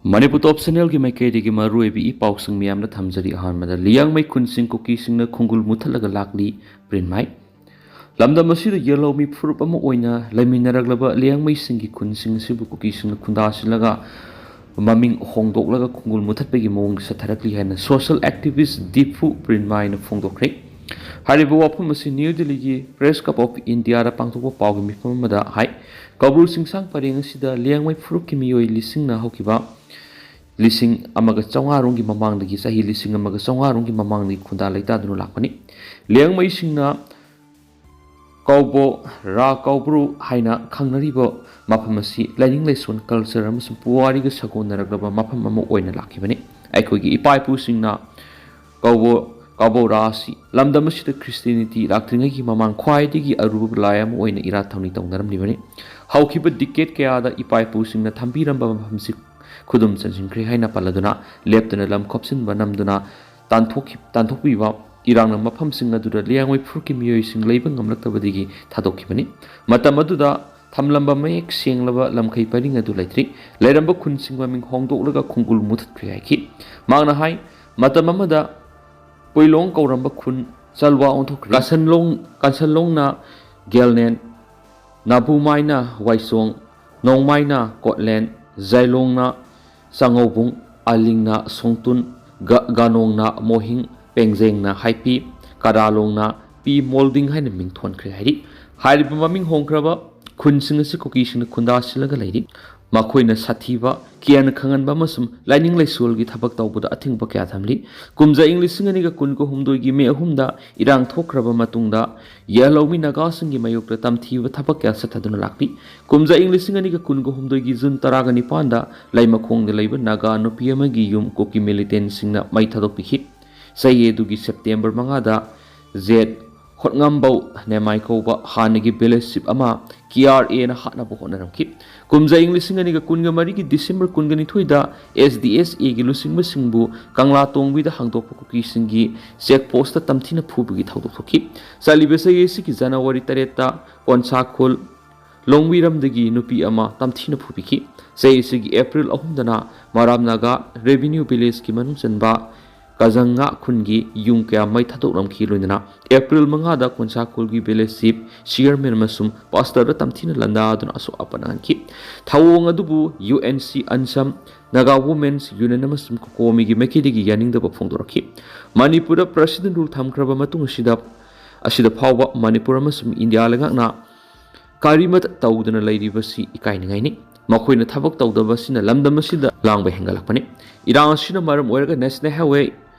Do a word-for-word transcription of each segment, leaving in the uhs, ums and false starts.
ꯃꯅꯤꯄꯨꯔ ꯇꯣꯞ ꯆꯦꯅꯦꯜꯒꯤ ꯃꯥꯏꯀꯩꯗꯒꯤ ꯃꯔꯨꯑꯣꯏꯕ ꯏ ꯄꯥꯎꯁꯤꯡ ꯃꯌꯥꯝꯅ ꯊꯝꯖꯔꯤ꯫ ꯑꯍꯥꯟꯕꯗ, ꯂꯤꯌꯥꯡꯃꯩ ꯈꯨꯟꯁꯤꯡ ꯀꯨꯀꯤꯁꯤꯡꯅ ꯈꯨꯡꯒꯨꯜ ꯃꯨꯊꯠꯂꯒ ꯂꯥꯛꯂꯤ, ꯄ꯭ꯔꯤꯟꯃꯥꯏ꯫ ꯂꯝꯗꯝ ꯑꯁꯤꯗ ꯌꯦꯜꯍꯧꯃꯤ ꯐꯨꯔꯨꯞ ꯑꯃ ꯑꯣꯏꯅ ꯂꯩꯃꯤꯟꯅꯔꯛꯂꯕ ꯂꯤꯌꯥꯡꯃꯩꯁꯤꯡꯒꯤ ꯈꯨꯟꯁꯤꯡ ꯑꯁꯤꯕꯨ ꯀꯨꯀꯤꯁꯤꯡꯅ ꯈꯨꯟꯗꯥꯁꯤꯜꯂꯒ ꯃꯃꯤꯡ ꯍꯣꯡꯗꯣꯛꯂꯒ ꯈꯨꯡꯒꯨꯜ ꯃꯨꯊꯠꯄꯒꯤ ꯃꯑꯣꯡ ꯆꯠꯊꯔꯛꯂꯤ ꯍꯥꯏꯅ social activist ꯗꯤꯐꯨ ꯄ꯭ꯔꯤꯟꯃꯥꯏꯅ ꯐꯣꯡꯗꯣꯛꯈ꯭ꯔꯦ꯫ ꯍꯥꯏꯔꯤꯕ ꯋꯥꯐꯝ ꯑꯁꯤ ꯅ꯭ꯌꯨ ꯗꯤꯜꯂꯤꯒꯤ Press Club of India ꯗ ꯄꯥꯡꯊꯣꯛꯄ ꯄꯥꯎꯒꯤ ꯃꯤꯐꯝ ꯑꯃꯗ ꯍꯥꯏ꯫ ꯀꯧꯕ꯭ꯔꯨ ꯆꯤꯡꯁꯥꯡ ꯄꯔꯦꯡ ꯑꯁꯤꯗ ꯂꯤꯌꯥꯡꯃꯩ ꯐꯨꯔꯨꯞꯀꯤ ꯃꯤꯑꯣꯏ ꯂꯤꯁꯤꯡꯅ ꯍꯧꯈꯤꯕ ꯂꯤꯁꯤꯡ ꯑꯃꯒ ꯆꯥꯝꯃꯉꯥ ꯔꯣꯝꯒꯤ ꯃꯃꯥꯡꯗꯒꯤ, ꯆꯍꯤ ꯂꯤꯁꯤꯡ ꯑꯃꯒ ꯆꯥꯝꯃꯉꯥ ꯔꯣꯝꯒꯤ ꯃꯃꯥꯡꯗꯒꯤ ꯈꯨꯟꯗꯥ ꯂꯩꯇꯥꯗꯨꯅ ꯂꯥꯛꯄꯅꯤ꯫ ꯂꯤꯌꯥꯡꯃꯩꯁꯤꯡꯅ ꯀꯧꯕꯣ, ꯔꯥ ꯀꯧꯕ꯭ꯔꯨ ꯍꯥꯏꯅ ꯈꯪꯅꯔꯤꯕ ꯃꯐꯝ ꯑꯁꯤ ꯂꯥꯏꯅꯤꯡ ꯂꯥꯏꯁꯣꯟ, culture ꯑꯃꯁꯨꯡ ꯄꯨꯋꯥꯔꯤꯒ ꯁꯥꯒꯣꯟꯅꯔꯛꯂꯕ ꯃꯐꯝ ꯑꯃ ꯑꯣꯏꯅ ꯂꯥꯛꯈꯤꯕꯅꯤ꯫ ꯑꯩꯈꯣꯏꯒꯤ ꯏꯄꯥ ꯏꯄꯨꯁꯤꯡꯅ ꯀꯧꯕꯣ, ꯀꯧꯕꯣ ꯔꯥ ꯑꯁꯤ ꯂꯝꯗꯝ ꯑꯁꯤꯗ Christianity ꯂꯥꯛꯇ꯭ꯔꯤꯉꯩꯒꯤ ꯃꯃꯥꯡ ꯈ꯭ꯋꯥꯏꯗꯒꯤ ꯑꯔꯨꯕ ꯂꯥꯏ ꯑꯃ ꯑꯣꯏꯅ ꯏꯔꯥꯠ ꯊꯧꯅꯤ ꯇꯧꯅꯔꯝꯂꯤꯕꯅꯤ꯫ ꯍꯧꯈꯤꯕ decade ꯀꯌꯥꯗ ꯏꯄꯥ ꯏꯄꯨꯁꯤꯡꯅ ꯊꯝꯕꯤꯔꯝꯕ ꯃꯐꯝꯁꯤ ꯈꯨꯗꯨꯝ ꯆꯟꯁꯤꯟꯈ꯭ꯔꯦ ꯍꯥꯏꯅ ꯄꯜꯂꯗꯨꯅ, ꯂꯦꯞꯇꯅ ꯂꯝ ꯈꯣꯞꯆꯤꯟꯕ ꯅꯝꯗꯨꯅ ꯇꯥꯟꯊꯣꯛꯈꯤ-, ꯇꯥꯟꯊꯣꯛꯄꯤꯕ ꯏꯔꯥꯡꯅ ꯃꯐꯝꯁꯤꯡ ꯑꯗꯨꯗ ꯂꯤꯌꯥꯡꯃꯩ ꯐꯨꯔꯨꯞꯀꯤ ꯃꯤꯑꯣꯏꯁꯤꯡ ꯂꯩꯕ ꯉꯝꯂꯛꯇꯕꯗꯒꯤ ꯊꯥꯗꯣꯛꯈꯤꯕꯅꯤ꯫ ꯃꯇꯝ ꯑꯗꯨꯗ ꯊꯝꯂꯝꯕ ꯃꯌꯦꯛ ꯁꯦꯡꯂꯕ ꯂꯝꯈꯩ ꯄꯔꯤꯡ ꯑꯗꯨ ꯂꯩꯇ꯭ꯔꯤ꯫ ꯂꯩꯔꯝꯕ ꯈꯨꯟꯁꯤꯡ ꯃꯃꯤꯡ ꯍꯣꯡꯗꯣꯛꯂꯒ ꯈꯨꯡꯒꯨꯜ ꯃꯨꯊꯠꯈ꯭ꯔꯦ ꯍꯥꯏꯈꯤ꯫ ꯃꯍꯥꯛꯅ ꯍꯥꯏ, ꯃꯇꯝ ꯑꯃꯗ ꯄꯣꯏꯂꯣꯡ ꯀꯧꯔꯝꯕ ꯈꯨꯟ ꯆꯜꯋꯥ ꯑꯣꯟꯊꯣꯛꯈ꯭ꯔꯦ꯫ ꯀꯟꯁꯟꯂꯣꯡ-, ꯀꯟꯁꯟꯂꯣꯡꯅ ꯒꯦꯜꯅꯦꯟ, ꯅꯥꯕꯨꯃꯥꯏꯅ ꯋꯥꯏꯁꯣꯡ, ꯅꯣꯡꯃꯥꯏꯅ ꯀꯣꯠꯂꯦꯟ, ꯖꯥꯏꯂꯣꯡꯅ ꯆꯥꯉꯧꯕꯨꯡ, ꯑꯂꯤꯡꯅ ꯁꯣꯡꯇꯨꯟ, ꯒ-, ꯒꯥꯅꯣꯡꯅ ꯃꯣꯍꯤꯡ, ꯄꯦꯡꯖꯦꯡꯅ ꯍꯥꯏꯄꯤ, ꯀꯗꯥꯂꯣꯡꯅ ꯄꯤ ꯃꯣꯜꯗꯤꯡ ꯍꯥꯏꯅ ꯃꯤꯡ ꯊꯣꯟꯈ꯭ꯔꯦ ꯍꯥꯏꯔꯤ꯫ ꯍꯥꯏꯔꯤꯕ ꯃꯃꯤꯡ ꯍꯣꯡꯈ꯭ꯔꯕ ꯈꯨꯟꯁꯤꯡ ꯑꯁꯤ ꯀꯨꯀꯤꯁꯤꯡꯅ ꯈꯨꯟꯗꯥꯁꯤꯜꯂꯒ ꯂꯩꯔꯤ꯫ ꯃꯈꯣꯏꯅ ꯁꯥꯊꯤꯕ, ꯀꯤꯌꯥꯅ ꯈꯪꯍꯟꯕ ꯑꯃꯁꯨꯡ ꯂꯥꯏꯅꯤꯡ ꯂꯥꯏꯁꯣꯜꯒꯤ ꯊꯕꯛ ꯇꯧꯕꯗ ꯑꯊꯤꯡꯕ ꯀꯌꯥ ꯊꯝꯂꯤ꯫ ꯀꯨꯝꯖꯥ ꯏꯪ ꯂꯤꯁꯤꯡ ꯑꯅꯤꯒ ꯀꯨꯟꯒ ꯍꯨꯝꯗꯣꯏꯒꯤ ꯃꯦ ꯑꯍꯨꯝꯗ ꯏꯔꯥꯡ ꯊꯣꯛꯈ꯭ꯔꯕ ꯃꯇꯨꯡꯗ, ꯌꯦꯜꯍꯧꯃꯤ ꯅꯥꯒꯥꯁꯤꯡꯒꯤ ꯃꯥꯌꯣꯛꯇ ꯇꯝꯊꯤꯕ ꯊꯕꯛ ꯀꯌꯥ ꯆꯠꯊꯗꯨꯅ ꯂꯥꯛꯂꯤ꯫ ꯀꯨꯝꯖꯥ ꯏꯪ ꯂꯤꯁꯤꯡ ꯑꯅꯤꯒ ꯀꯨꯟꯒ ꯍꯨꯝꯗꯣꯏꯒꯤ ꯖꯨꯟ ꯇꯔꯥꯒ ꯅꯤꯄꯥꯟꯗ ꯂꯩꯃꯈꯣꯡꯗ ꯂꯩꯕ ꯅꯥꯒꯥ ꯅꯨꯄꯤ ꯑꯃꯒꯤ ꯌꯨꯝ ꯀꯨꯀꯤ militantꯁꯤꯡꯅ ꯃꯩ ꯊꯥꯗꯣꯛꯄꯤꯈꯤ꯫ ꯆꯍꯤ ꯑꯗꯨꯒꯤ ꯁꯦꯞꯇꯦꯝꯕꯔ ꯃꯉꯥꯗ ꯖꯦꯠ ꯍꯣꯠꯉꯝꯕꯧ ꯅꯦꯃꯥꯏ ꯀꯧꯕ ꯍꯥꯟꯅꯒꯤ village chief ꯑꯃ K R Aꯅ ꯍꯥꯠꯅꯕ ꯍꯣꯠꯅꯔꯝꯈꯤ꯫ ꯀꯨꯝꯖꯥ ꯏꯪ ꯂꯤꯁꯤꯡ ꯑꯅꯤꯒ ꯀꯨꯟꯒ ꯃꯔꯤꯒꯤ ꯗꯤꯁꯦꯝꯕꯔ ꯀꯨꯟꯒ ꯅꯤꯊꯣꯏꯗ S D S Aꯒꯤ ꯂꯨꯆꯤꯡꯕꯁꯤꯡꯕꯨ ꯀꯪꯂꯥꯇꯣꯡꯕꯤꯗ ꯍꯥꯡꯗꯣꯛꯄ ꯀꯨꯀꯤꯁꯤꯡꯒꯤ check postꯇ ꯇꯝꯊꯤꯅ ꯐꯨꯕꯒꯤ ꯊꯧꯗꯣꯛ ꯊꯣꯛꯈꯤ꯫ ꯆꯠꯂꯤꯕ ꯆꯍꯤ ꯑꯁꯤꯒꯤ ꯖꯅꯋꯥꯔꯤ ꯇꯔꯦꯠꯇ ꯀꯣꯟꯁꯥꯈꯨꯜ ꯂꯣꯡꯋꯤꯔꯝꯗꯒꯤ ꯅꯨꯄꯤ ꯑꯃ ꯇꯝꯊꯤꯅ ꯐꯨꯕꯤꯈꯤ꯫ ꯆꯍꯤ ꯑꯁꯤꯒꯤ ꯑꯦꯄ꯭ꯔꯤꯜ ꯑꯍꯨꯝꯗꯅ ꯃꯔꯥꯝ ꯅꯥꯒꯥ ꯔꯦꯚꯤꯅ꯭ꯌꯨ ꯚꯤꯂꯦꯖꯀꯤ ꯃꯅꯨꯡ ꯆꯟꯕ ꯀꯖꯪꯉꯥ ꯈꯨꯟꯒꯤ ꯌꯨꯝ ꯀꯌꯥ ꯃꯩ ꯊꯥꯗꯣꯛꯂꯝꯈꯤ꯫ ꯂꯣꯏꯅꯅ ꯑꯦꯄ꯭ꯔꯤꯜ ꯃꯉꯥꯗ ꯀꯣꯟꯁꯥ ꯈꯨꯜꯒꯤ ꯚꯤꯂꯦꯖ ꯆꯤꯐ, ꯆꯤꯌꯔꯃꯦꯟ ꯑꯃꯁꯨꯡ ꯄꯥꯁꯇꯔꯗ ꯇꯝꯊꯤꯅ ꯂꯥꯟꯗꯥꯗꯨꯅ ꯑꯁꯣꯛ ꯑꯄꯟ ꯅꯪꯍꯟꯈꯤ꯫ ꯊꯧꯑꯣꯡ ꯑꯗꯨꯕꯨ U N C ꯑꯟꯁꯝ, Naga women's union ꯑꯃꯁꯨꯡ ꯀꯣꯀꯣꯃꯤꯒꯤ ꯃꯥꯏꯀꯩꯗꯒꯤ ꯌꯥꯅꯤꯡꯗꯕ ꯐꯣꯡꯗꯣꯔꯛꯈꯤ꯫ ꯃꯅꯤꯄꯨꯔꯗ ꯄ꯭ꯔꯦꯁꯤꯗꯦꯟ ꯔꯨꯜ ꯊꯝꯈ꯭ꯔꯕ ꯃꯇꯨꯡ ꯑꯁꯤꯗ, ꯑꯁꯤꯗ ꯐꯥꯎꯕ ꯃꯅꯤꯄꯨꯔ ꯑꯃꯁꯨꯡ ꯏꯟꯗꯤꯌꯥ ꯂꯩꯉꯥꯛꯅ ꯀꯔꯤꯃꯠꯇ ꯇꯧꯗꯅ ꯂꯩꯔꯤꯕꯁꯤ ꯏꯀꯥꯏꯅꯤꯡꯉꯥꯏꯅꯤ꯫ ꯃꯈꯣꯏꯅ ꯊꯕꯛ ꯇꯧꯗꯕꯁꯤꯅ ꯂꯝꯗꯝ ꯑꯁꯤꯗ ꯂꯥꯡꯕ ꯍꯦꯟꯒꯠꯂꯛꯄꯅꯤ꯫ ꯏꯔꯥꯡ ꯑꯁꯤꯅ ꯃꯔꯝ ꯑꯣꯏꯔꯒ national highway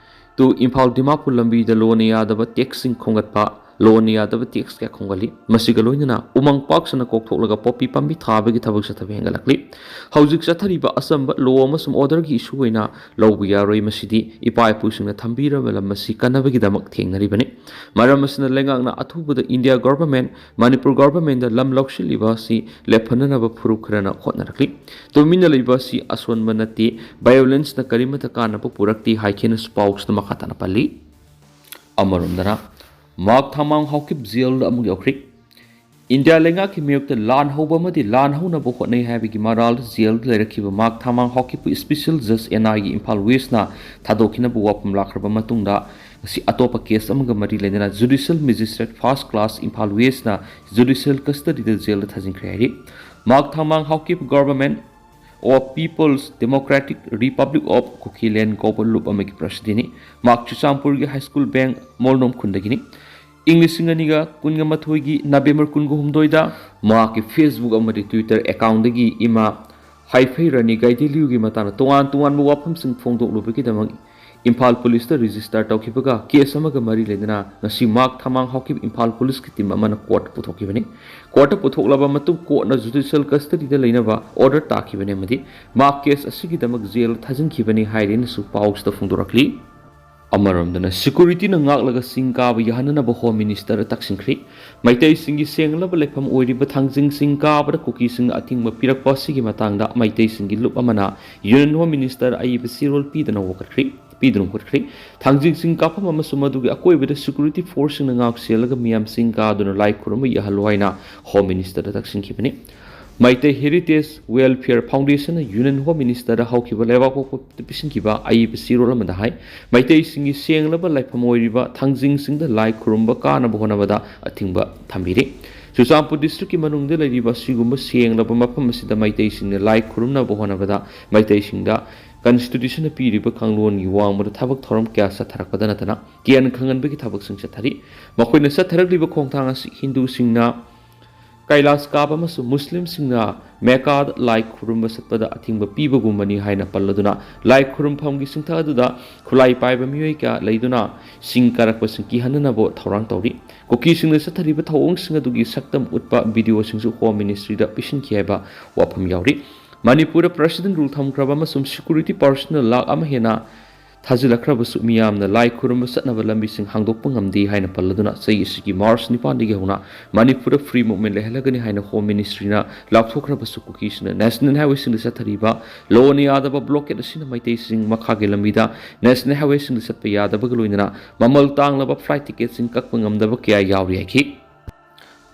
two Imphal Dimapur ꯂꯝꯕꯤꯗ ꯂꯣꯅ ꯌꯥꯗꯕ ꯇꯦꯛꯁꯁꯤꯡ ꯈꯣꯝꯒꯠꯄ, ꯂꯣꯅ ꯌꯥꯗꯕ ꯇꯦꯛꯁ ꯀꯌꯥ ꯈꯣꯝꯒꯠꯂꯤ꯫ ꯃꯁꯤꯒ ꯂꯣꯏꯅꯅ ꯎꯃꯪ ꯄꯥꯛ ꯁꯟꯅ ꯀꯣꯛꯊꯣꯛꯂꯒ ꯄꯣꯄꯤ ꯄꯥꯝꯕꯤ ꯊꯥꯕꯒꯤ ꯊꯕꯛ ꯆꯠꯊꯕ ꯍꯦꯟꯒꯠꯂꯛꯂꯤ꯫ ꯍꯧꯖꯤꯛ ꯆꯠꯊꯔꯤꯕ ꯑꯆꯝꯕ ꯂꯣ ꯑꯃꯁꯨꯡ ꯑꯣꯔꯗꯔꯒꯤ ꯏꯁꯨ ꯑꯣꯏꯅ ꯂꯧꯕ ꯌꯥꯔꯣꯏ꯫ ꯃꯁꯤꯗꯤ ꯏꯄꯥ ꯏꯄꯨꯁꯤꯡꯅ ꯊꯝꯕꯤꯔꯕ ꯂꯝ ꯑꯁꯤ ꯀꯟꯅꯕꯒꯤꯗꯃꯛ ꯊꯦꯡꯅꯔꯤꯕꯅꯤ꯫ ꯃꯔꯝ ꯑꯁꯤꯅ ꯂꯩꯉꯥꯛꯅ ꯑꯊꯨꯕꯗ ꯏꯟꯗꯤꯌꯥ ꯒꯣꯚꯔꯟꯃꯦꯟꯠ, ꯃꯅꯤꯄꯨꯔ ꯒꯣꯚꯔꯟꯃꯦꯟꯠꯗ ꯂꯝ ꯂꯧꯁꯤꯜꯂꯤꯕ ꯑꯁꯤ ꯂꯦꯞꯍꯟꯅꯅꯕ ꯐꯨꯔꯨꯞ ꯈꯔꯅ ꯍꯣꯠꯅꯔꯛꯂꯤ꯫ ꯇꯨꯃꯤꯟꯅ ꯂꯩꯕ ꯑꯁꯤ ꯑꯁꯣꯟꯕ ꯅꯠꯇꯦ, ꯚꯥꯏꯑꯣꯂꯦꯟꯁꯅ ꯀꯔꯤꯃꯠꯇ ꯀꯥꯟꯅꯕ ꯄꯨꯔꯛꯇꯦ ꯍꯥꯏꯈꯤꯅꯁꯨ ꯄꯥꯎꯁꯤꯗ ꯃꯈꯥ ꯇꯥꯅ ꯄꯜꯂꯤ꯫ ꯑꯃꯔꯣꯝꯗꯅ, ꯃꯥꯛ ꯊꯥꯃꯥꯡ ꯍꯥꯎꯀꯤꯞ ꯖꯦꯜꯗ ꯑꯃꯨꯛ ꯌꯧꯈ꯭ꯔꯦ꯫ ꯏꯟꯗꯤꯌꯥ ꯂꯩꯉꯥꯛꯀꯤ ꯃꯥꯌꯣꯛꯇ ꯂꯥꯟ ꯍꯧꯕ ꯑꯃꯗꯤ ꯂꯥꯟ ꯍꯧꯅꯕ ꯍꯣꯠꯅꯩ ꯍꯥꯏꯕꯒꯤ ꯃꯔꯥꯜꯗ ꯖꯦꯜꯗ ꯂꯩꯔꯛꯈꯤꯕ ꯃꯥꯛ ꯊꯥꯃꯥꯡ ꯍꯥꯎꯀꯤꯞꯄꯨ ꯏꯁꯄꯤꯁꯦꯜ ꯖꯖ ꯑꯦꯟ ꯑꯥꯏꯒꯤ ꯏꯝꯐꯥꯜ ꯋꯦꯁꯅ ꯊꯥꯗꯣꯛꯈꯤꯅꯕ ꯋꯥꯐꯝ ꯂꯥꯛꯈ꯭ꯔꯕ ꯃꯇꯨꯡꯗ, ꯉꯁꯤ ꯑꯇꯣꯞꯄ ꯀꯦꯁ ꯑꯃꯒ ꯃꯔꯤ ꯂꯩꯅꯅ ꯖꯨꯗꯤꯁꯤꯌꯦꯜ ꯃꯦꯖꯤꯁꯇ꯭ꯔꯦꯠ ꯐꯥꯔꯁ ꯀ꯭ꯂꯥꯁ ꯏꯝꯐꯥꯜ ꯋꯦꯁꯅ ꯖꯨꯗꯤꯁꯤꯌꯦꯜ ꯀꯁꯇꯗꯤꯗ ꯖꯦꯜꯗ ꯊꯥꯖꯤꯟꯈ꯭ꯔꯦ ꯍꯥꯏꯔꯤ꯫ ꯃꯥꯛ ꯊꯥꯃꯥꯡ Haokip Government of People's Democratic Republic of Kukiland ꯀꯧꯕ ꯂꯨꯞ ꯑꯃꯒꯤ ꯄ꯭ꯔꯁꯤꯗꯦꯟꯅꯤ꯫ ꯃꯍꯥꯛ ꯆꯨꯔꯆꯥꯟꯄꯨꯔꯒꯤ ꯍꯥꯏ ꯁ꯭ꯀꯨꯜ ꯕꯦꯡ ꯃꯣꯜꯅꯣꯝ ꯈꯨꯟꯗꯒꯤꯅꯤ꯫ ꯏꯪ ꯂꯤꯁꯤꯡ ꯑꯅꯤꯒ ꯀꯨꯟꯒ ꯃꯥꯊꯣꯏꯒꯤ ꯅꯕꯦꯝꯕꯔ ꯀꯨꯟꯒ ꯍꯨꯝꯗꯣꯏꯗ ꯃꯍꯥꯛꯀꯤ Facebook ꯑꯃꯗꯤ Twitter accountꯗꯒꯤ ꯏꯃꯥ ꯍꯥꯏꯐꯩ ꯔꯥꯅꯤ ꯒꯥꯏꯗꯤꯂꯤꯌꯨꯒꯤ ꯃꯇꯥꯡꯗ ꯇꯣꯉꯥꯟ ꯇꯣꯉꯥꯟꯕ ꯋꯥꯐꯝꯁꯤꯡ ꯐꯣꯡꯗꯣꯛꯂꯨꯕꯒꯤꯗꯃꯛ ꯏꯝꯐꯥꯜ ꯄꯨꯂꯤꯁꯇ ꯔꯦꯖꯤꯁꯇꯔ ꯇꯧꯈꯤꯕꯒ ꯀꯦꯁ ꯑꯃꯒ ꯃꯔꯤ ꯂꯩꯅꯅ ꯉꯁꯤ ꯃꯥꯛ ꯊꯥꯃꯥꯡ ꯍꯥꯎꯀꯤꯞ ꯏꯝꯐꯥꯜ ꯄꯨꯂꯤꯁꯀꯤ ꯇꯤꯝ ꯑꯃꯅ ꯀꯣꯔꯠꯇ ꯄꯨꯊꯣꯛꯈꯤꯕꯅꯤ꯫ ꯀꯣꯔꯠꯇ ꯄꯨꯊꯣꯛꯂꯕ ꯃꯇꯨꯡ ꯀꯣꯔꯠꯅ ꯖꯨꯗꯤꯁꯤꯌꯦꯜ ꯀꯁꯇꯗꯤꯗ ꯂꯩꯅꯕ ꯑꯣꯔꯗꯔ ꯇꯥꯈꯤꯕꯅꯤ ꯑꯃꯗꯤ ꯃꯥꯛ ꯀꯦꯁ ꯑꯁꯤꯒꯤꯗꯃꯛ ꯖꯦꯜ ꯊꯥꯖꯤꯟꯈꯤꯕꯅꯤ ꯍꯥꯏꯔꯦꯅꯁꯨ ꯄꯥꯎꯁꯤꯗ ꯐꯣꯡꯗꯣꯔꯛꯂꯤ꯫ ꯑꯃꯔꯣꯝꯗꯅ, ꯁꯦꯀ꯭ꯌꯨꯔꯤꯇꯤꯅ ꯉꯥꯛꯂꯒ ꯆꯤꯡ ꯀꯥꯕ ꯌꯥꯍꯟꯅꯅꯕ ꯍꯣꯝ ꯃꯤꯅꯤꯁꯇꯔꯗ ꯇꯛꯁꯤꯟꯈ꯭ꯔꯤ꯫ ꯃꯩꯇꯩꯁꯤꯡꯒꯤ ꯁꯦꯡꯂꯕ ꯂꯩꯐꯝ ꯑꯣꯏꯔꯤꯕ ꯊꯥꯡꯖꯤꯡ ꯆꯤꯡ ꯀꯥꯕꯗ ꯀꯨꯀꯤꯁꯤꯡꯅ ꯑꯊꯤꯡꯕ ꯄꯤꯔꯛꯄ ꯑꯁꯤꯒꯤ ꯃꯇꯥꯡꯗ ꯃꯩꯇꯩꯁꯤꯡꯒꯤ ꯂꯨꯞ ꯑꯃꯅ ꯌꯨꯅꯤꯌꯟ ꯍꯣꯝ ꯃꯤꯅꯤꯁꯇꯔ ꯑꯏꯕ ꯆꯦꯔꯣꯜ ꯄꯤꯗꯅ ꯋꯥꯀꯠꯈ꯭ꯔꯤ꯫ ꯄꯤꯗꯨꯅ ꯍꯣꯠꯈ꯭ꯔꯦ꯫ ꯊꯥꯡꯖꯤꯡ ꯆꯤꯡ ꯀꯥꯐꯝ ꯑꯃꯁꯨꯡ ꯃꯗꯨꯒꯤ ꯑꯀꯣꯏꯕꯗ security forceꯁꯤꯡꯅ ꯉꯥꯛ ꯁꯦꯜꯂꯒ ꯃꯤꯌꯥꯝ ꯆꯤꯡ ꯀꯥꯗꯨꯅ ꯂꯥꯏ ꯈꯨꯔꯨꯝꯕ ꯌꯥꯍꯜꯂꯨ ꯍꯥꯏꯅ Home Ministerꯗ ꯇꯛꯁꯤꯟꯈꯤꯕꯅꯤ꯫ Meitei Heritage Welfare Foundationꯅ Union Home Ministerꯗ ꯍꯧꯈꯤꯕ ꯂꯩꯕꯥꯛꯄꯣꯛꯄꯗ ꯄꯤꯁꯤꯟꯈꯤꯕ ꯑꯏꯕ ꯆꯦꯔꯣꯜ ꯑꯃꯗ ꯍꯥꯏ, ꯃꯩꯇꯩꯁꯤꯡꯒꯤ ꯁꯦꯡꯂꯕ ꯂꯥꯏꯐꯝ ꯑꯣꯏꯔꯤꯕ ꯊꯥꯡꯖꯤꯡ ꯆꯤꯡꯗ ꯂꯥꯏ ꯈꯨꯔꯨꯝꯕ ꯀꯥꯅꯕ ꯍꯣꯠꯅꯕꯗ ꯑꯊꯤꯡꯕ ꯊꯝꯕꯤꯔꯤ꯫ ꯆꯨꯔꯆꯥꯟꯄꯨꯔ districtꯀꯤ ꯃꯅꯨꯡꯗ ꯂꯩꯔꯤꯕ ꯑꯁꯤꯒꯨꯝꯕ ꯁꯦꯡꯂꯕ ꯃꯐꯝ ꯑꯁꯤꯗ ꯃꯩꯇꯩꯁꯤꯡꯅ ꯂꯥꯏ ꯈꯨꯔꯨꯝꯅꯕ ꯍꯣꯠꯅꯕꯗ ꯃꯩꯇꯩꯁꯤꯡꯗ Constitutionꯅ ꯄꯤꯔꯤꯕ ꯀꯥꯡꯂꯣꯟꯒꯤ ꯋꯥꯡꯃꯗ ꯊꯕꯛ ꯊꯧꯔꯝ ꯀꯌꯥ ꯆꯠꯊꯔꯛꯄꯗ ꯅꯠꯇꯅ ꯀꯤꯌꯥꯟ ꯈꯪꯍꯟꯕꯒꯤ ꯊꯕꯛꯁꯤꯡ ꯆꯠꯊꯔꯤ꯫ ꯃꯈꯣꯏꯅ ꯆꯠꯊꯔꯛꯂꯤꯕ ꯈꯣꯡꯊꯥꯡ ꯑꯁꯤ ꯍꯤꯟꯗꯨꯁꯤꯡꯅ ꯀꯩꯂꯥꯁ ꯀꯥꯕ ꯑꯃꯁꯨꯡ ꯃꯨꯁꯂꯤꯝꯁꯤꯡꯅ ꯃꯦꯀꯥꯗ ꯂꯥꯏ ꯈꯨꯔꯨꯝꯕ ꯆꯠꯄꯗ ꯑꯊꯤꯡꯕ ꯄꯤꯕꯒꯨꯝꯕꯅꯤ ꯍꯥꯏꯅ ꯄꯜꯂꯗꯨꯅ, ꯂꯥꯏ ꯈꯨꯔꯨꯝꯐꯝꯒꯤ ꯆꯤꯡꯊꯛ ꯑꯗꯨꯗ ꯈꯨꯠꯂꯥꯏ ꯄꯥꯏꯕ ꯃꯤꯑꯣꯏ ꯀꯌꯥ ꯂꯩꯗꯨꯅ ꯆꯤꯡ ꯀꯥꯔꯛꯄꯁꯤꯡ ꯀꯤꯍꯟꯅꯅꯕ ꯊꯧꯔꯥꯡ ꯇꯧꯔꯤ꯫ ꯀꯨꯀꯤꯁꯤꯡꯅ ꯆꯠꯊꯔꯤꯕ ꯊꯧꯑꯣꯡꯁꯤꯡ ꯑꯗꯨꯒꯤ ꯁꯛꯇꯝ ꯎꯠꯄ videoꯁꯤꯡꯁꯨ Home Ministryꯗ ꯄꯤꯁꯤꯟꯈꯤ ꯍꯥꯏꯕ ꯋꯥꯐꯝ ꯌꯥꯎꯔꯤ꯫ ꯃꯅꯤꯄꯨꯔꯗ President Rule ꯊꯝꯈ꯭ꯔꯕ ꯑꯃꯁꯨꯡ security personnel ꯂꯥꯈ ꯑꯃ ꯍꯦꯟꯅ ꯊꯥꯖꯤꯜꯂꯛꯈ꯭ꯔꯕꯁꯨ ꯃꯤꯌꯥꯝꯅ ꯂꯥꯏ ꯈꯨꯔꯨꯝꯕ ꯆꯠꯅꯕ ꯂꯝꯕꯤꯁꯤꯡ ꯍꯥꯡꯗꯣꯛꯄ ꯉꯝꯗꯦ ꯍꯥꯏꯅ ꯄꯜꯂꯗꯨꯅ, ꯆꯍꯤ ꯑꯁꯤꯒꯤ March ꯅꯤꯄꯥꯟꯗꯒꯤ ꯍꯧꯅ ꯃꯅꯤꯄꯨꯔꯗ free movement ꯂꯩꯍꯜꯂꯒꯅꯤ ꯍꯥꯏꯅ Home Ministryꯅ ꯂꯥꯎꯊꯣꯛꯈ꯭ꯔꯕꯁꯨ, ꯀꯨꯀꯤꯁꯤꯡꯅ National Highwayꯁꯤꯡꯗ ꯆꯠꯊꯔꯤꯕ ꯂꯣꯅ ꯌꯥꯗꯕ blockade ꯑꯁꯤꯅ ꯃꯩꯇꯩꯁꯤꯡ ꯃꯈꯥꯒꯤ ꯂꯝꯕꯤꯗ National Highwayꯁꯤꯡꯗ ꯆꯠꯄ ꯌꯥꯗꯕꯒ ꯂꯣꯏꯅꯅ ꯃꯃꯜ ꯇꯥꯡꯂꯕ flight ticketꯁꯤꯡ ꯀꯛꯄ ꯉꯝꯗꯕ ꯀꯌꯥ ꯌꯥꯎꯔꯤ ꯍꯥꯏꯈꯤ꯫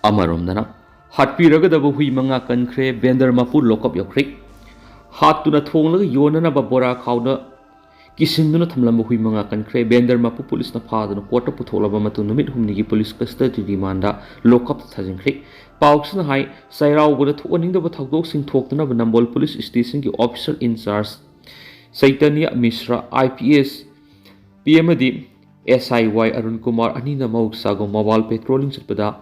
ꯑꯃꯔꯣꯝꯗꯅ, ꯍꯥꯠꯄꯤꯔꯒꯗꯕ ꯍꯨꯏ ꯃꯉꯥ ꯀꯟꯈ꯭ꯔꯦ, vendor ꯃꯄꯨ lockup ꯌꯧꯈ꯭ꯔꯦ꯫ ꯍꯥꯠꯇꯨꯅ ꯊꯣꯡꯂꯒ ꯌꯣꯟꯅꯅꯕ ꯕꯣꯔꯥ ꯈꯥꯎꯗ ꯀꯤꯁꯤꯟꯗꯨꯅ ꯊꯝꯂꯝꯕ ꯍꯨꯏ ꯃꯉꯥ ꯀꯟꯈ꯭ꯔꯦ꯫ Vendor ꯃꯄꯨ ꯄꯨꯂꯤꯁꯅ ꯐꯥꯗꯨꯅ courtꯇ ꯄꯨꯊꯣꯛꯂꯕ ꯃꯇꯨꯡ ꯅꯨꯃꯤꯠ ꯍꯨꯝꯅꯤꯒꯤ police custody rimandꯗ lockupꯇ ꯊꯥꯖꯤꯟꯈ꯭ꯔꯦ꯫ ꯄꯥꯎꯁꯤꯅ ꯍꯥꯏ, ꯆꯩꯔꯥꯎꯕꯗ ꯊꯣꯛꯍꯟꯅꯤꯡꯗꯕ ꯊꯧꯗꯣꯛꯁꯤꯡ ꯊꯣꯛꯇꯅꯕ ꯅꯝꯕꯣꯜ police stationꯒꯤ officer in charge ꯆꯩꯇꯟꯌ ꯃꯤꯁ꯭ꯔ, IPS, ꯄꯤ ꯑꯃꯗꯤ SI ꯋꯥꯏ ꯑꯔꯨꯟ ꯀꯨꯃꯥꯔ ꯑꯅꯤꯅ ꯃꯍꯧꯁꯥꯒꯨꯝ mobile patrolling ꯆꯠꯄꯗ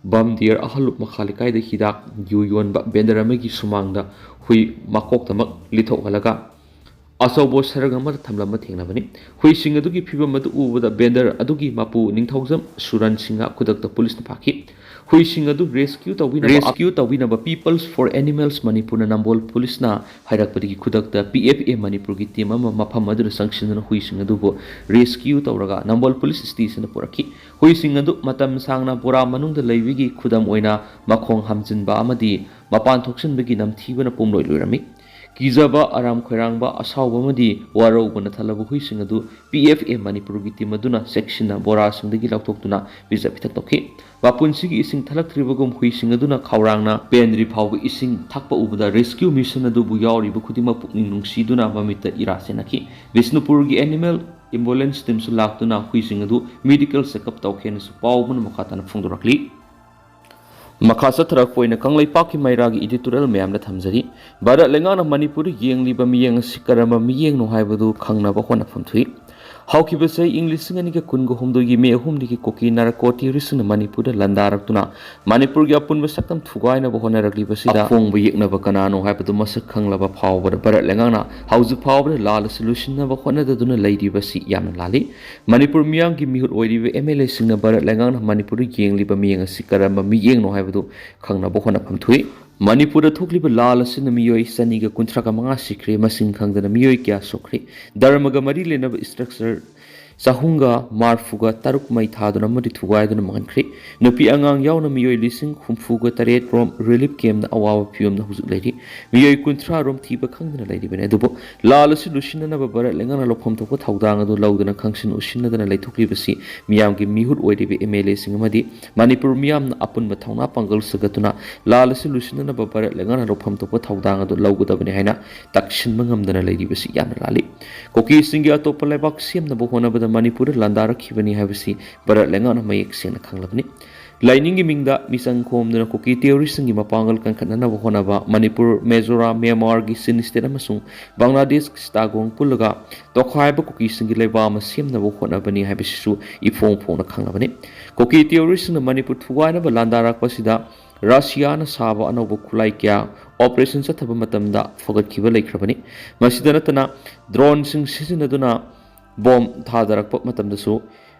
ꯕꯝꯗꯤꯌꯔ ꯑꯍꯜꯂꯨꯞ ꯃꯈꯥ ꯂꯩꯀꯥꯏꯗ ꯍꯤꯗꯥꯛ ꯌꯨ ꯌꯣꯟꯕ vendor ꯑꯃꯒꯤ ꯁꯨꯃꯥꯡꯗ ꯍꯨꯏ ꯃꯀꯣꯛꯇꯃꯛ ꯂꯤꯊꯣꯛꯍꯜꯂꯒ ꯑꯆꯧꯕ ꯁꯔꯪ ꯑꯃꯗ ꯊꯝꯂꯝꯕ ꯊꯦꯡꯅꯕꯅꯤ꯫ ꯍꯨꯏꯁꯤꯡ ꯑꯗꯨꯒꯤ ꯐꯤꯕꯝ ꯑꯗꯨ ꯎꯕꯗ vendor ꯑꯗꯨꯒꯤ ꯃꯄꯨ ꯅꯤꯡꯊꯧꯖꯝ ꯁꯨꯔꯟ ꯁꯤꯡꯍ ꯈꯨꯗꯛꯇ ꯄꯨꯂꯤꯁꯅ ꯐꯥꯈꯤ꯫ ꯍꯨꯏꯁꯤꯡ ꯑꯗꯨ rescue ꯇꯧꯕꯤꯅꯕ, rescue ꯇꯧꯕꯤꯅꯕ People for Animals ꯃꯅꯤꯄꯨꯔꯅ ꯅꯝꯕꯣꯜ ꯄꯨꯂꯤꯁꯅ ꯍꯥꯏꯔꯛꯄꯗꯒꯤ ꯈꯨꯗꯛꯇ PFA ꯃꯅꯤꯄꯨꯔꯒꯤ team ꯑꯃ ꯃꯐꯝ ꯑꯗꯨꯗ ꯆꯪꯁꯤꯟꯗꯨꯅ ꯍꯨꯏꯁꯤꯡ ꯑꯗꯨꯕꯨ rescue ꯇꯧꯔꯒ ꯅꯝꯕꯣꯜ police stationꯗ ꯄꯨꯔꯛꯈꯤ꯫ ꯍꯨꯏꯁꯤꯡ ꯑꯗꯨ ꯃꯇꯝ ꯁꯥꯡꯅ ꯕꯣꯔꯥ ꯃꯅꯨꯡꯗ ꯂꯩꯕꯒꯤ ꯈꯨꯗꯝ ꯑꯣꯏꯅ ꯃꯈꯣꯡ ꯍꯝꯖꯤꯟꯕ ꯑꯃꯗꯤ ꯃꯄꯥꯟ ꯊꯣꯛꯆꯤꯟꯕꯒꯤ ꯅꯝꯊꯤꯕꯅ ꯄꯨꯝꯂꯣꯏ ꯂꯣꯏꯔꯝꯃꯤ꯫ ꯀꯤꯖꯕ, ꯑꯔꯥꯝ ꯈꯣꯏꯔꯥꯡꯕ, ꯑꯁꯥꯎꯕ ꯑꯃꯗꯤ ꯋꯥꯔꯧꯕꯅ ꯊꯜꯂꯕ ꯍꯨꯏꯁꯤꯡ ꯑꯗꯨ ꯄꯤ ꯑꯦꯐ ꯑꯦ ꯃꯅꯤꯄꯨꯔꯒꯤ ꯇꯤꯝ ꯑꯗꯨꯅ ꯆꯦꯛꯁꯤꯟꯅ ꯕꯣꯔꯥꯁꯤꯡꯗꯒꯤ ꯂꯧꯊꯣꯛꯇꯨꯅ ꯄꯤꯖ ꯄꯤꯊꯛ ꯇꯧꯈꯤ꯫ ꯃꯄꯨꯟꯁꯤꯒꯤ ꯏꯁꯤꯡ ꯊꯛꯂꯛꯇ꯭ꯔꯤꯕꯒꯨꯝ ꯍꯨꯏꯁꯤꯡ ꯑꯗꯨꯅ ꯈꯧꯔꯥꯡꯅ ꯄꯦꯟꯗ꯭ꯔꯤ ꯐꯥꯎꯕ ꯏꯁꯤꯡ ꯊꯛꯄ ꯎꯕꯗ rescue mission ꯑꯗꯨꯕꯨ ꯌꯥꯎꯔꯤꯕ ꯈꯨꯗꯤꯡꯃꯛ ꯄꯨꯛꯅꯤꯡ ꯅꯨꯡꯁꯤꯗꯨꯅ ꯃꯃꯤꯠꯇ ꯏꯔꯥ ꯆꯦꯟꯅꯈꯤ꯫ ꯕꯤꯁꯅꯨꯄꯨꯔꯒꯤ animal ambulance teamꯁꯨ ꯂꯥꯛꯇꯨꯅ ꯍꯨꯏꯁꯤꯡ ꯑꯗꯨ medical checkup ꯇꯧꯈꯤ ꯍꯥꯏꯅꯁꯨ ꯄꯥꯎ ꯑꯃꯅ ꯃꯈꯥ ꯇꯥꯅ ꯐꯣꯡꯗꯣꯔꯛꯂꯤ꯫ ꯃꯈꯥ ꯆꯠꯊꯔꯛꯄ ꯑꯣꯏꯅ ꯀꯪꯂꯩꯄꯥꯛꯀꯤ ꯃꯩꯔꯥꯒꯤ editorial ꯃꯌꯥꯝꯗ ꯊꯝꯖꯔꯤ꯫ ꯚꯥꯔꯠ ꯂꯩꯉꯥꯛꯅ ꯃꯅꯤꯄꯨꯔꯗ ꯌꯦꯡꯂꯤꯕ ꯃꯤꯠꯌꯦꯡ ꯑꯁꯤ ꯀꯔꯝꯕ ꯃꯤꯠꯌꯦꯡꯅꯣ ꯍꯥꯏꯕꯗꯨ ꯈꯪꯅꯕ ꯍꯣꯠꯅꯐꯝ ꯊꯣꯛꯏ꯫ ꯍꯧꯈꯤꯕ ꯆꯍꯤ ꯏꯪ ꯂꯤꯁꯤꯡ ꯑꯅꯤꯒ ꯀꯨꯟꯒ ꯍꯨꯝꯗꯣꯏꯒꯤ ꯃꯦ ꯑꯍꯨꯝꯗꯒꯤ ꯀꯨꯀꯤ ꯅꯥꯔꯀꯣ ꯇꯦꯔꯣꯔꯤꯁꯁꯤꯡꯅ ꯃꯅꯤꯄꯨꯔꯗ ꯂꯥꯟꯗꯥꯔꯛꯇꯨꯅ ꯃꯅꯤꯄꯨꯔꯒꯤ ꯑꯄꯨꯟꯕ ꯁꯛꯇꯝ ꯊꯨꯒꯥꯏꯅꯕ ꯍꯣꯠꯅꯔꯛꯂꯤꯕꯁꯤꯗ ꯑꯐꯣꯡꯕ ꯌꯦꯛꯅꯕ ꯀꯅꯥꯅꯣ ꯍꯥꯏꯕꯗꯨ ꯃꯁꯛ ꯈꯪꯂꯕ ꯐꯥꯎꯕꯗ ꯚꯥꯔꯠ ꯂꯩꯉꯥꯛꯅ ꯍꯧꯖꯤꯛ ꯐꯥꯎꯕꯗ ꯂꯥꯜ ꯑꯁꯤ ꯂꯣꯏꯁꯤꯟꯅꯕ ꯍꯣꯠꯅꯗꯗꯨꯅ ꯂꯩꯔꯤꯕꯁꯤ ꯌꯥꯝꯅ ꯂꯥꯜꯂꯤ꯫ ꯃꯅꯤꯄꯨꯔ ꯃꯤꯌꯥꯝꯒꯤ ꯃꯤꯍꯨꯠ ꯑꯣꯏꯔꯤꯕ ꯑꯦꯝ ꯑꯦꯜ ꯑꯦꯁꯤꯡꯅ ꯚꯥꯔꯠ ꯂꯩꯉꯥꯛꯅ ꯃꯅꯤꯄꯨꯔꯗ ꯌꯦꯡꯂꯤꯕ ꯃꯤꯠꯌꯦꯡ ꯑꯁꯤ ꯀꯔꯝꯕ ꯃꯤꯠꯌꯦꯡꯅꯣ ꯍꯥꯏꯕꯗꯨ ꯈꯪꯅꯕ ꯍꯣꯠꯅꯐꯝ ꯊꯣꯛꯏ꯫ ꯃꯅꯤꯄꯨꯔꯗ ꯊꯣꯛꯂꯤꯕ ꯂꯥꯜ ꯑꯁꯤꯅ ꯃꯤꯑꯣꯏ ꯆꯅꯤꯒ ꯀꯨꯟꯊ꯭ꯔꯥꯒ ꯃꯉꯥ ꯁꯤꯈ꯭ꯔꯦ, ꯃꯁꯤꯡ ꯈꯪꯗꯅ ꯃꯤꯑꯣꯏ ꯀꯌꯥ ꯁꯣꯛꯈ꯭ꯔꯦ꯫ ꯙꯔꯃꯒ ꯃꯔꯤ ꯂꯩꯅꯕ structure ꯆꯍꯨꯝꯒ ꯃꯔꯐꯨꯒ ꯇꯔꯨꯛ ꯃꯩ ꯊꯥꯗꯨꯅ ꯑꯃꯗꯤ ꯊꯨꯒꯥꯏꯗꯨꯅ ꯃꯥꯡꯍꯟꯈ꯭ꯔꯦ꯫ ꯅꯨꯄꯤ ꯑꯉꯥꯡ ꯌꯥꯎꯅ ꯃꯤꯑꯣꯏ ꯂꯤꯁꯤꯡ ꯍꯨꯝꯐꯨꯒ ꯇꯔꯦꯠ ꯔꯣꯝ relief campꯇ ꯑꯋꯥꯕ ꯐꯤꯕꯝꯗ ꯍꯧꯖꯤꯛ ꯂꯩꯔꯤ꯫ ꯃꯤꯑꯣꯏ ꯀꯨꯟꯊ꯭ꯔꯥ ꯔꯣꯝ ꯊꯤꯕ ꯈꯪꯗꯅ ꯂꯩꯔꯤꯕꯅꯤ꯫ ꯑꯗꯨꯕꯨ ꯂꯥꯜ ꯑꯁꯤ ꯂꯣꯏꯁꯤꯟꯅꯅꯕ ꯚꯥꯔꯠ ꯂꯩꯉꯥꯛꯅ ꯂꯧꯐꯝ ꯊꯣꯛꯄ ꯊꯧꯗꯥꯡ ꯑꯗꯨ ꯂꯧꯗꯨꯅ ꯈꯪꯁꯤꯟ ꯎꯁꯤꯟꯅꯗꯅ ꯂꯩꯊꯣꯛꯂꯤꯕꯁꯤ ꯃꯤꯌꯥꯝꯒꯤ ꯃꯤꯍꯨꯠ ꯑꯣꯏꯔꯤꯕ ꯑꯦꯝ ꯑꯦꯜ ꯑꯦꯁꯤꯡ ꯑꯃꯗꯤ ꯃꯅꯤꯄꯨꯔ ꯃꯤꯌꯥꯝꯅ ꯑꯄꯨꯟꯕ ꯊꯧꯅꯥ ꯄꯥꯡꯒꯜ ꯁꯦꯝꯒꯠꯇꯨꯅ ꯂꯥꯜ ꯑꯁꯤ ꯂꯣꯏꯁꯤꯟꯅꯅꯕ ꯚꯥꯔꯠ ꯂꯩꯉꯥꯛꯅ ꯂꯧꯐꯝ ꯊꯣꯛꯄ ꯊꯧꯗꯥꯡ ꯑꯗꯨ ꯂꯧꯒꯗꯕꯅꯤ ꯍꯥꯏꯅ ꯇꯛꯁꯤꯟꯕ ꯉꯝꯗꯅ ꯂꯩꯔꯤꯕꯁꯤ ꯌꯥꯝꯅ ꯂꯥꯜꯂꯤ꯫ ꯀꯨꯀꯤꯁꯤꯡꯒꯤ ꯑꯇꯣꯞꯄ ꯂꯩꯕꯥꯛ ꯁꯦꯝꯅꯕ ꯍꯣꯠꯅꯕꯗ ꯃꯅꯤꯄꯨꯔꯗ ꯂꯥꯟꯗꯥꯔꯛꯈꯤꯕꯅꯤ ꯍꯥꯏꯕꯁꯤ ꯚꯥꯔꯠ ꯂꯩꯉꯥꯛꯅ ꯃꯌꯦꯛ ꯁꯦꯡꯅ ꯈꯪꯂꯕꯅꯤ꯫ ꯂꯥꯏꯅꯤꯡꯒꯤ ꯃꯤꯡꯗ ꯃꯤꯆꯪ ꯈꯣꯝꯗꯨꯅ ꯀꯨꯀꯤ ꯇꯦꯔꯣꯔꯤꯁꯁꯤꯡꯒꯤ ꯃꯄꯥꯡꯒꯜ ꯀꯟꯈꯠꯅꯅꯕ ꯍꯣꯠꯅꯕ ꯃꯅꯤꯄꯨꯔ, ꯃꯤꯖꯣꯔꯥꯝ, ꯃ꯭ꯌꯥꯟꯃꯥꯔꯒꯤ ꯆꯤꯟ ꯁ꯭ꯇꯦꯠ ꯑꯃꯁꯨꯡ ꯕꯪꯒ꯭ꯂꯥꯗꯦꯁ ꯆꯤꯇꯥꯒꯣꯡ ꯄꯨꯜꯂꯒ ꯇꯣꯈꯥꯏꯕ ꯀꯨꯀꯤꯁꯤꯡꯒꯤ ꯂꯩꯕꯥꯛ ꯑꯃ ꯁꯦꯝꯅꯕ ꯍꯣꯠꯅꯕꯅꯤ ꯍꯥꯏꯕꯁꯤꯁꯨ ꯏꯐꯣꯡ ꯐꯣꯡꯅ ꯈꯪꯂꯕꯅꯤ꯫ ꯀꯨꯀꯤ ꯇꯦꯔꯣꯔꯤꯁꯁꯤꯡꯅ ꯃꯅꯤꯄꯨꯔ ꯊꯨꯒꯥꯏꯅꯕ ꯂꯥꯟꯗꯥꯔꯛꯄꯁꯤꯗ ꯔꯁꯤꯌꯥꯅ ꯁꯥꯕ ꯑꯅꯧꯕ ꯈꯨꯠꯂꯥꯏ ꯀꯌꯥ operation ꯆꯠꯊꯕ ꯃꯇꯝꯗ ꯐꯒꯠꯈꯤꯕ ꯂꯩꯈ꯭ꯔꯕꯅꯤ꯫ ꯃꯁꯤꯗ ꯅꯠꯇꯅ droneꯁꯤꯡ ꯁꯤꯖꯤꯟꯅꯗꯨꯅ bomb ꯊꯥꯗꯔꯛꯄ ꯃꯇꯝꯗꯁꯨ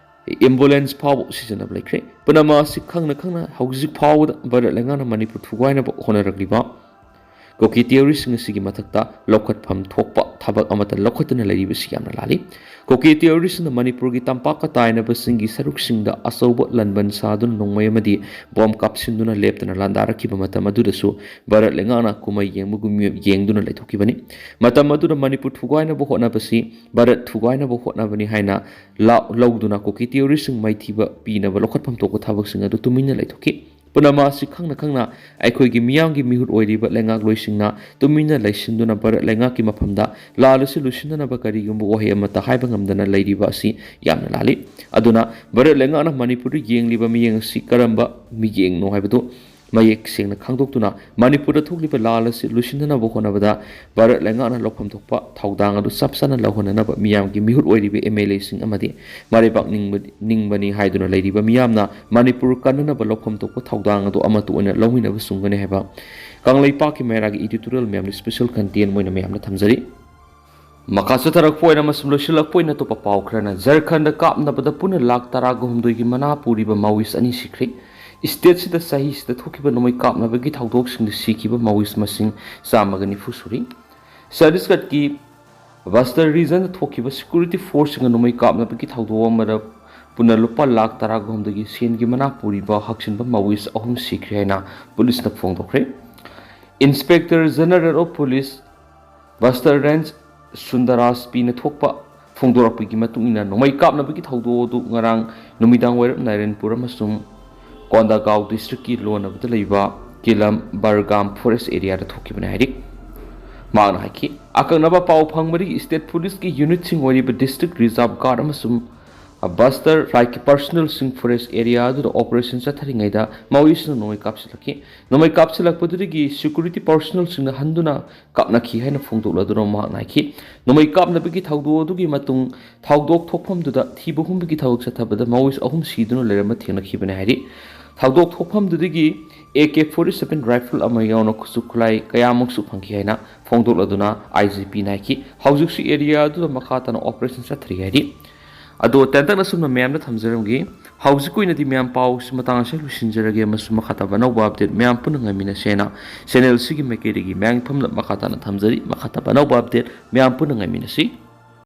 ambulance ꯐꯥꯎꯕ ꯁꯤꯖꯤꯟꯅꯕ ꯂꯩꯈ꯭ꯔꯦ꯫ ꯄꯨꯝꯅꯃꯛ ꯑꯁꯤ ꯈꯪꯅ ꯈꯪꯅ ꯍꯧꯖꯤꯛ ꯐꯥꯎꯕꯗ ꯚꯥꯔꯠ ꯂꯩꯉꯥꯛꯅ ꯃꯅꯤꯄꯨꯔ ꯊꯨꯒꯥꯏꯅꯕ ꯍꯣꯠꯅꯔꯛꯂꯤꯕ ꯀꯨꯀꯤ ꯇꯦꯔꯣꯔꯤꯁꯁꯤꯡ ꯑꯁꯤꯒꯤ ꯃꯊꯛꯇ ꯂꯧꯈꯠꯐꯝ ꯊꯣꯛꯄ ꯊꯕꯛ ꯑꯃꯠꯇ ꯂꯧꯈꯠꯇꯅ ꯂꯩꯔꯤꯕꯁꯤ ꯌꯥꯝꯅ ꯂꯥꯜꯂꯤ꯫ ꯀꯨꯀꯤ ꯇꯦꯔꯣꯔꯤꯁꯁꯤꯡꯅ ꯃꯅꯤꯄꯨꯔꯒꯤ ꯇꯝꯄꯥꯛꯀ ꯇꯥꯏꯅꯕꯁꯤꯡꯒꯤ ꯁꯔꯨꯛꯁꯤꯡꯗ ꯑꯆꯧꯕ ꯂꯥꯟꯕꯟ ꯁꯥꯗꯨꯅ ꯅꯣꯡꯃꯩ ꯑꯃꯗꯤ ꯕꯣꯝ ꯀꯥꯞꯁꯤꯟꯗꯨꯅ ꯂꯦꯞꯇꯅ ꯂꯥꯟꯗꯥꯔꯛꯈꯤꯕ ꯃꯇꯝ ꯑꯗꯨꯗꯁꯨ ꯚꯥꯔꯠ ꯂꯩꯉꯥꯛꯅ ꯀꯨꯝꯍꯩ ꯌꯦꯡꯕꯒꯨꯝ ꯌꯦꯡꯗꯨꯅ ꯂꯩꯊꯣꯛꯈꯤꯕꯅꯤ꯫ ꯃꯇꯝ ꯑꯗꯨꯗ ꯃꯅꯤꯄꯨꯔ ꯊꯨꯒꯥꯏꯅꯕ ꯍꯣꯠꯅꯕꯁꯤ, ꯚꯥꯔꯠ ꯊꯨꯒꯥꯏꯅꯕ ꯍꯣꯠꯅꯕꯅꯤ ꯍꯥꯏꯅ ꯂꯥ-, ꯂꯧꯗꯨꯅ ꯀꯨꯀꯤ ꯇꯦꯔꯣꯔꯤꯁꯁꯤꯡ ꯃꯥꯏꯊꯤꯕ ꯄꯤꯅꯕ ꯂꯧꯈꯠꯐꯝ ꯊꯣꯛꯄ ꯊꯕꯛꯁꯤꯡ ꯑꯗꯨ ꯇꯨꯃꯤꯟꯅ ꯂꯩꯊꯣꯛꯈꯤ꯫ ꯄꯨꯝꯅꯃꯛ ꯑꯁꯤ ꯈꯪꯅ ꯈꯪꯅ ꯑꯩꯈꯣꯏꯒꯤ ꯃꯤꯌꯥꯝꯒꯤ ꯃꯤꯍꯨꯠ ꯑꯣꯏꯔꯤꯕ ꯂꯩꯉꯥꯛꯂꯣꯏꯁꯤꯡꯅ ꯇꯨꯃꯤꯟꯅ ꯂꯩꯁꯤꯟꯗꯨꯅ ꯚꯥꯔꯠ ꯂꯩꯉꯥꯛꯀꯤ ꯃꯐꯝꯗ ꯂꯥꯜ ꯑꯁꯤ ꯂꯣꯏꯁꯤꯟꯅꯅꯕ ꯀꯔꯤꯒꯨꯝꯕ ꯋꯥꯍꯩ ꯑꯃꯠꯇ ꯍꯥꯏꯕ ꯉꯝꯗꯅ ꯂꯩꯔꯤꯕ ꯑꯁꯤ ꯌꯥꯝꯅ ꯂꯥꯜꯂꯤ꯫ ꯑꯗꯨꯅ ꯚꯥꯔꯠ ꯂꯩꯉꯥꯛꯅ ꯃꯅꯤꯄꯨꯔꯗ ꯌꯦꯡꯂꯤꯕ ꯃꯤꯠꯌꯦꯡ ꯑꯁꯤ ꯀꯔꯝꯕ ꯃꯤꯠꯌꯦꯡꯅꯣ ꯍꯥꯏꯕꯗꯨ ꯃꯌꯦꯛ ꯁꯦꯡꯅ ꯈꯪꯗꯣꯛꯇꯨꯅ ꯃꯅꯤꯄꯨꯔꯗ ꯊꯣꯛꯂꯤꯕ ꯂꯥꯜ ꯑꯁꯤ ꯂꯣꯏꯁꯤꯟꯅꯅꯕ ꯍꯣꯠꯅꯕꯗ ꯚꯥꯔꯠ ꯂꯩꯉꯥꯛꯅ ꯂꯧꯐꯝ ꯊꯣꯛꯄ ꯊꯧꯗꯥꯡ ꯑꯗꯨ ꯆꯞ ꯆꯥꯅ ꯂꯧꯍꯟꯅꯅꯕ ꯃꯤꯌꯥꯝꯒꯤ ꯃꯤꯍꯨꯠ ꯑꯣꯏꯔꯤꯕ ꯑꯦꯝ ꯑꯦꯜ ꯑꯦꯁꯤꯡ ꯑꯃꯗꯤ ꯃꯔꯩꯕꯥꯛ ꯅꯤꯡꯕ-, ꯅꯤꯡꯕꯅꯤ ꯍꯥꯏꯗꯨꯅ ꯂꯩꯔꯤꯕ ꯃꯤꯌꯥꯝꯅ ꯃꯅꯤꯄꯨꯔ ꯀꯟꯅꯅꯕ ꯂꯧꯐꯝ ꯊꯣꯛꯄ ꯊꯧꯗꯥꯡ ꯑꯗꯨ ꯑꯃꯠꯇ ꯑꯣꯏꯅ ꯂꯧꯃꯤꯟꯅꯕ ꯆꯨꯝꯒꯅꯤ ꯍꯥꯏꯕ ꯀꯪꯂꯩꯄꯥꯛꯀꯤ ꯃꯩꯔꯥꯒꯤ editorial ꯃꯌꯥꯝꯗ special content ꯑꯣꯏꯅ ꯃꯌꯥꯝꯗ ꯊꯝꯖꯔꯤ꯫ ꯃꯈꯥ ꯆꯠꯊꯔꯛꯄ ꯑꯣꯏꯅ ꯑꯃꯁꯨꯡ ꯂꯣꯏꯁꯤꯜꯂꯛꯄ ꯑꯣꯏꯅ ꯑꯇꯣꯞꯄ ꯄꯥꯎ ꯈꯔꯅ, ꯖꯔꯈꯟꯗ ꯀꯥꯞꯅꯕꯗ ꯄꯨꯟꯅ ꯂꯥꯈ ꯇꯔꯥꯒ ꯍꯨꯝꯗꯣꯏꯒꯤ ꯃꯅꯥ ꯄꯨꯔꯤꯕ ꯃꯥꯋꯤꯁ ꯑꯅꯤ ꯁꯤꯈ꯭ꯔꯦ꯫ ꯁ꯭ꯇꯦꯠꯁꯤꯗ ꯆꯍꯤꯁꯤꯗ ꯊꯣꯛꯈꯤꯕ ꯅꯣꯡꯃꯩ ꯀꯥꯞꯅꯕꯒꯤ ꯊꯧꯗꯣꯛꯁꯤꯡꯗ ꯁꯤꯈꯤꯕ ꯃꯥꯋꯤꯁ ꯃꯁꯤꯡ ꯆꯥꯝꯃꯒ ꯅꯤꯐꯨ ꯁꯨꯔꯤ꯫ ꯆꯇꯤꯁꯒꯔꯒꯤ ꯕꯁꯇꯔ ꯔꯤꯖꯟꯗ ꯊꯣꯛꯈꯤꯕ ꯁꯦꯀ꯭ꯌꯨꯔꯤꯇꯤ ꯐꯣꯔꯁꯁꯤꯡꯒ ꯅꯣꯡꯃꯩ ꯀꯥꯞꯅꯕꯒꯤ ꯊꯧꯗꯣꯛ ꯑꯃꯗ ꯄꯨꯟꯅ ꯂꯨꯄꯥ ꯂꯥꯈ ꯇꯔꯥꯒ ꯍꯨꯝꯗꯣꯏꯒꯤ ꯁꯦꯟꯒꯤ ꯃꯅꯥ ꯄꯨꯔꯤꯕ ꯍꯛꯆꯤꯟꯕ ꯃꯥꯋꯤꯁ ꯑꯍꯨꯝ ꯁꯤꯈ꯭ꯔꯦ ꯍꯥꯏꯅ ꯄꯨꯂꯤꯁꯅ ꯐꯣꯡꯗꯣꯛꯈ꯭ꯔꯦ꯫ Inspector General of Police, Western Range, ꯁꯨꯟꯗꯔꯥꯖ ꯄꯤꯅ ꯊꯣꯛꯄ ꯐꯣꯡꯗꯣꯔꯛꯄꯒꯤ ꯃꯇꯨꯡ ꯏꯟꯅ, ꯅꯣꯡꯃꯩ ꯀꯥꯞꯅꯕꯒꯤ ꯊꯧꯗꯣꯛ ꯑꯗꯨ ꯉꯔꯥꯡ ꯅꯨꯃꯤꯗꯥꯡ ꯋꯥꯏꯔꯝ ꯅꯥꯔꯥꯌꯟꯄꯨꯔ ꯑꯃꯁꯨꯡ ꯀꯣꯟꯗꯥꯒꯥꯎ ꯗꯤꯁꯇ꯭ꯔꯤꯛꯀꯤ ꯂꯣꯟꯅꯕꯗ ꯂꯩꯕ ꯀꯤꯂꯝ ꯕꯔꯒꯥꯝ ꯐꯣꯔꯦꯁ ꯑꯦꯔꯤꯌꯥꯗ ꯊꯣꯛꯈꯤꯕꯅꯤ ꯍꯥꯏꯔꯤ꯫ ꯃꯍꯥꯛꯅ ꯍꯥꯏꯈꯤ, ꯑꯀꯛꯅꯕ ꯄꯥꯎ ꯐꯪꯕꯗꯒꯤ ꯁ꯭ꯇꯦꯠ ꯄꯨꯂꯤꯁꯀꯤ ꯌꯨꯅꯤꯠꯁꯤꯡ ꯑꯣꯏꯔꯤꯕ ꯗꯤꯁꯇ꯭ꯔꯤꯛ ꯔꯤꯖꯥꯔꯚ ꯒꯥꯔꯗ ꯑꯃꯁꯨꯡ ꯕꯁꯇꯔ ꯐ꯭ꯂꯥꯏꯠꯀꯤ ꯄꯔꯁꯅꯦꯜꯁꯤꯡ ꯐꯣꯔꯦꯁ ꯑꯦꯔꯤꯌꯥ ꯑꯗꯨꯗ ꯑꯣꯄꯔꯦꯁꯟ ꯆꯠꯊꯔꯤꯉꯩꯗ ꯃꯥꯋꯤꯁꯅ ꯅꯣꯡꯃꯩ ꯀꯥꯞꯁꯤꯜꯂꯛꯈꯤ꯫ ꯅꯣꯡꯃꯩ ꯀꯥꯞꯁꯤꯜꯂꯛꯄꯗꯨꯗꯒꯤ ꯁꯦꯀ꯭ꯌꯨꯔꯤꯇꯤ ꯄꯔꯁꯅꯦꯜꯁꯤꯡꯅ ꯍꯟꯗꯨꯅ ꯀꯥꯞꯅꯈꯤ ꯍꯥꯏꯅ ꯐꯣꯡꯗꯣꯛꯂꯗꯨꯅ ꯃꯍꯥꯛꯅ ꯍꯥꯏꯈꯤ, ꯅꯣꯡꯃꯩ ꯀꯥꯞꯅꯕꯒꯤ ꯊꯧꯗꯣꯛ ꯑꯗꯨꯒꯤ ꯃꯇꯨꯡ ꯊꯧꯗꯣꯛ ꯊꯣꯛꯐꯝꯗꯨꯗ ꯊꯤꯕ ꯍꯨꯝꯕꯒꯤ ꯊꯕꯛ ꯆꯠꯊꯕꯗ ꯃꯥꯋꯤꯁ ꯑꯍꯨꯝ ꯁꯤꯗꯨꯅ ꯂꯩꯔꯝꯕ ꯊꯦꯡꯅꯈꯤꯕꯅꯤ ꯍꯥꯏꯔꯤ꯫ ꯊꯧꯗꯣꯛ ꯊꯣꯛꯐꯝꯗꯨꯗꯒꯤ A K forty seven rifle ꯑꯃ ꯌꯥꯎꯅ ꯈꯨꯠꯁꯨ ꯈꯨꯠꯂꯥꯏ ꯀꯌꯥꯃꯨꯛꯁꯨ ꯐꯪꯈꯤ ꯍꯥꯏꯅ ꯐꯣꯡꯗꯣꯛꯂꯗꯨꯅ ꯑꯥꯏ ꯖꯤ ꯄꯤꯅ ꯍꯥꯏꯈꯤ, ꯍꯧꯖꯤꯛꯁꯨ ꯑꯦꯔꯤꯌꯥ ꯑꯗꯨꯗ ꯃꯈꯥ ꯇꯥꯅ ꯑꯣꯄꯔꯦꯁꯟ ꯆꯠꯊꯔꯤ ꯍꯥꯏꯔꯤ꯫ ꯑꯗꯣ ꯇꯦꯟꯇꯛꯅ ꯁꯨꯝꯅ ꯃꯌꯥꯝꯗ ꯊꯝꯖꯔꯝꯒꯦ꯫ ꯍꯧꯖꯤꯛꯀꯤ ꯑꯣꯏꯅꯗꯤ ꯃꯌꯥꯝ ꯄꯥꯎꯁꯤ ꯃꯇꯥꯡ ꯑꯁꯤꯗ ꯂꯣꯏꯁꯤꯟꯖꯔꯒꯦ, ꯑꯃꯁꯨꯡ ꯃꯈꯥ ꯇꯥꯕ ꯑꯅꯧꯕ ꯑꯞꯗꯦꯠ ꯃꯌꯥꯝ ꯄꯨꯟꯅ ꯉꯥꯏꯃꯤꯟꯅꯁꯦꯅ ꯆꯦꯅꯦꯜꯁꯤꯒꯤ ꯃꯥꯏꯀꯩꯗꯒꯤ ꯃꯌꯥꯝꯒꯤ ꯃꯐꯝꯗ ꯃꯈꯥ ꯇꯥꯅ ꯊꯝꯖꯔꯤ꯫ ꯃꯈꯥ ꯇꯥꯕ ꯑꯅꯧꯕ ꯑꯞꯗꯦꯠ ꯃꯌꯥꯝ ꯄꯨꯟꯅ ꯉꯥꯏꯃꯤꯟꯅꯁꯤ꯫